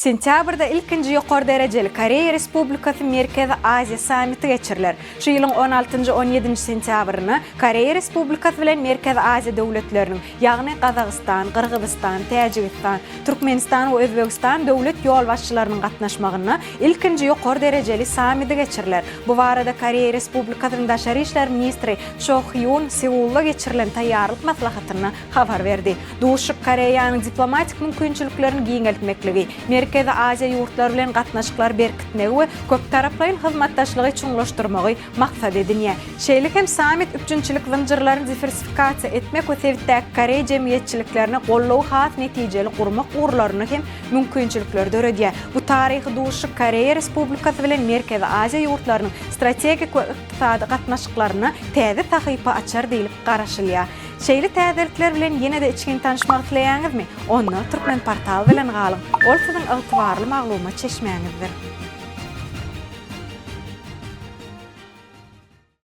Sentýabrda ilkinji ýokary derejeli Koreýa Respublikasy Merkezi Aziýa sammiti geçiriler. Şu ýylyň on altynjy, on ýedinji sentýabrynda Koreýa Respublikasy bilen Merkezi Aziýa döwletleriniň, ýagny Gazagystan, Gyrgyzystan, Täjigistan, Türkmenistan we Özbegistan döwlet ýolbaşçylarynyň gatnaşmagynda ilkinji ýokary derejeli sammiti geçiriler. Bu barada Koreýa Respublikasynyň daşary işler ministri Ço Hýun Seulda geçirilen taýýarlyk maslahatynda habar berdi. Duşuşyk Koreýanyň diplomatik mümkinçiliklerini giňeltmekligi, Merkezi Aziýa ýurtlary bilen gatnaşyklary berkitmegi we köptaraplaýyn hyzmatdaşlygy çuňlaşdyrmagy maksat edinýär. Şeýle hem sammit üpjünçilik zynjyrlaryny diwersifikasiýa etmek we sebitdäki koreý jemgyýetçiliklerine goldawy has netijeli gurmak ugurlarynda hem mümkinçilikleri döredýär. Bu taryhy duşuşyk Koreýa Respublikasy bilen Merkezi Aziýa ýurtlarynyň strategik we ykdysady gatnaşyklarynda täze sahypa açar diýlip garaşylýar. Şeýle täzelikler bilen ýene-de içgin tanyşmak isleýäňizmi? Onda Turkmenportal bilen galyň! Ol siziň ygtybarly maglumat çeşmäňizdir.